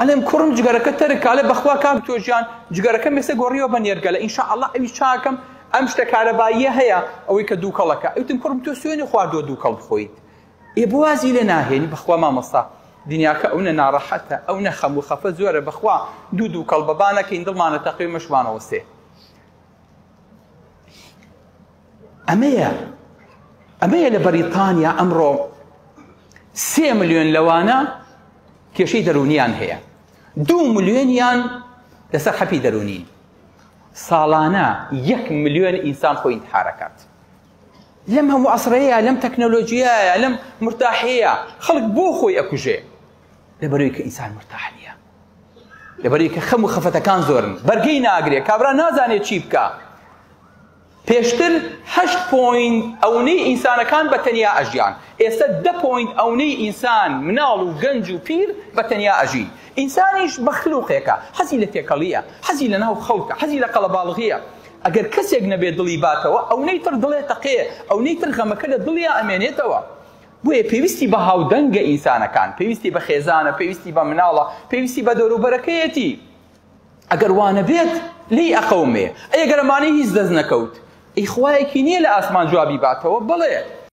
ئەلێم کوڕم جگەرەکە تەرک کە ئەڵێ بەخوا کاک تۆ ژیان جگەرەکەم ئێستا گۆڕیوە بە نێرگەلە ان شاء اللە ئەویش چاکەم ئەم شتە کارەباییە هەیە ئەوەی کە دووکەڵەکە ئەوتم کوڕم تۆ سوێنی خواردووە دووکەڵ بخۆیت ئێ بۆ وازی لێ ناهێنی بەخوا مامۆستا دنیاکە ئەونە ناڕەحەتە ئەونە خەم و خەفە زۆرە بەخوا دوو دووکەڵ بەبا نەکەین دڵمانە تەقێ مەشمانەوەستێ ئەمەیە ئەمەیە لە بەریتانیا ئەمڕۆ سێ ملیۆن لەوانە کێشەی دەروونیان هەیە دوو ملیۆنیان لەسەر حەپی دەروونین ساڵانە یەک ملیۆن ئینسان خۆی ئینتحارەکات لەم هەموو عەسرەیە لەم تەکنەلۆژیایە لەم مرتاحەیە خەڵک بۆ خۆی ئەکوژێ لەبەرەوەی کە ئینسان مرتاح نییە لەبەرەوەی کە خەم و خەفەتەکان زۆرن بەرگەی ناگرێ کابرا نازانێت چی بکە پێشتر هەشت point ئەونەی ئینسانەکان بە تەنیا ئەژیان ئێستا دە point ئەونەی ئینسان مناڵ و گەنج و پیر بە تەنیا ئەژین ئینسانیش مەخلوقێکە حەزی لە تێکەڵیە حەزی لە ناو خەڵکە حەزی لە قەڵەباڵغیە ئەگەر کەسێک نەبێ دڵی باتەوە ئەونەی تر دڵێ تەقێ ئەونەی تر غەمەکە لە دڵیا ئەمێنێتەوە بۆیە پێویستی بە هاودەنگە ئینسانەکان پێویستی بە خێزانە پێویستی بە مناڵە پێویستی بە دەوروبەرەکەیەتی ئەگەر وانەبێت لێی ئەقەومێ ئەی ئەگەر ئەمانەی هیچ دەست نەکەوت ئەی خوایەکی نییە لە ئاسمان جوابی باتەوە بەڵێ.